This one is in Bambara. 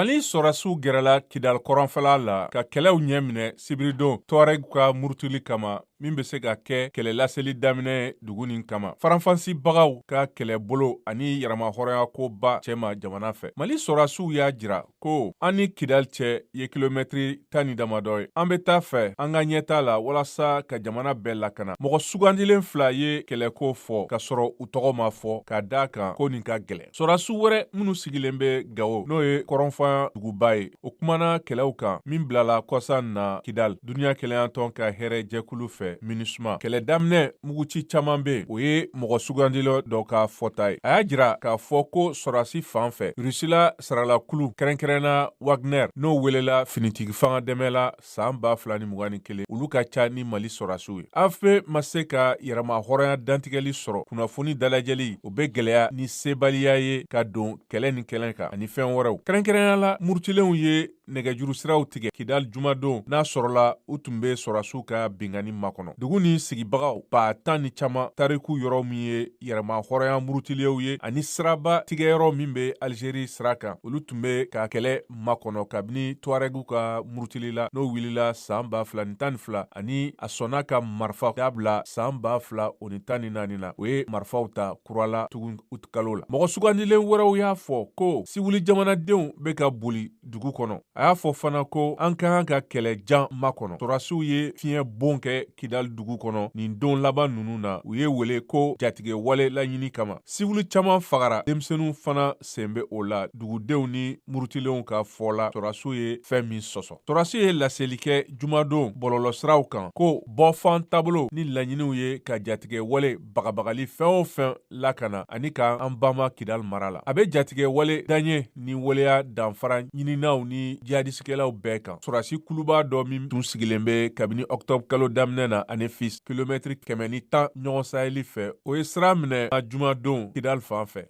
Mali sɔrɔdasiw gɛrɛla Kidali kɔrɔnfɛla la ka kɛlɛw ɲɛ minɛ sibiridon Tuareg ka murutili kama, min bɛ se ka kɛ kɛlɛ laseli daminɛ dugu nin kama, faranfasibagaw ka kɛlɛbolo ani yɛrɛmahɔrɔnya koba cɛma jamana fɛ. Mali sɔrɔdasiw y'a jira ko an ni Kidali cɛ ye kilomɛtiri 10 ni damadɔ ye. An bɛ taa fɛ an ka ɲɛta la walasa ka jamana bɛɛ lakana. Mɔgɔ sugandilen fila ye kɛlɛko fɔ ka sɔrɔ u tɔgɔ ma fɔ, ka da kan ko nin ka gɛlɛn. Sɔrɔdasiw wɛrɛ minnu sigilen bɛ Gawo, n'o ye kɔrɔnfan duguba ye, o kumana kɛlɛw kan min bilala kɔsa na Kidal, duniɲa kelenyatɔn ka hɛrɛ jɛkulu fɛ, MINUSMA. Kɛlɛ daminɛ muguci caman bɛ, o ye mɔgɔ sugandilen dɔ ka fɔta ye. A y'a jira k'a fɔ ko sɔrɔdasi fan fɛ, Rusila saralakulu, kɛrɛnkɛrɛnna Wagner, n'o welela finitigi fanga dɛmɛ la san 2021, olu ka ca ni Mali sɔrɔdasiw ye. AFP ma se ka yɛrɛma hɔrɔnya dantigɛli sɔrɔ. Kunnafoni dalajɛli, o bɛ gɛlɛya ni sebaliya ye ka don kɛlɛ ni kɛlɛ kan ani fɛn wɛrɛw. Kɛrɛnkɛrɛnya la, murutilenw ye nɛgɛjuru siraw tigɛ Kidali jumadon, n'a sɔrɔla u tun bɛ sɔrɔdasiw ka binkanni makɔnɔ. Dugu ni sigibagaw ba 10 ni caman, tariku yɔrɔ min ye yɛrɛma hɔrɔnya murutilenw ye ani siraba tigɛyɔrɔ min bɛ Algérie sira kan, olu tun bɛ ka kɛlɛ makɔnɔ kabini Tuaregu ka murutili la, n'o wulila san 2012, ani a sɔnna ka marifa dabila san 2014 na. O ye marifaw ta kura la tugun utikalo la. Mɔgɔ sugandilen wɛrɛw y'a fɔ ko siwili jamanadenw bɛ ka boli dugu kɔnɔ. A y'a fɔ fana ko an ka kan ka kɛlɛ jan makɔnɔ. Sɔrɔdasiw ye fiɲɛ bon kɛ Kidali dugu kɔnɔ nin don laban ninnu na, u ye wele ko jatigɛ wale laɲini kama. Siwili caman fagara, denmisɛnninw fana sen bɛ o la, dugudenw ni murutilenw ka fɔ la, sɔrɔdasiw ye fɛn min sɔsɔ. Sɔrɔdasiw ye laseli kɛ jumadon bɔlɔlɔsiraw kan ko bɔfan taabolo ni laɲiniw ye ka jatigɛ wale bagabagali fɛn o fɛn lakana ani ka an banba Kidali mara la. A bɛ jatigɛ wale daɲɛ ni waleya danfara ɲininaw ni jihadisikɛlaw bɛɛ kan. Sɔrɔdasi kuluba dɔ min tun sigilen bɛ kabini ɔkutɔburu kalo daminɛ na Anefis, kilomɛtiri 110 ɲɔgɔn saheli fɛ, o ye sira minɛ jumadon Kidali fan fɛ.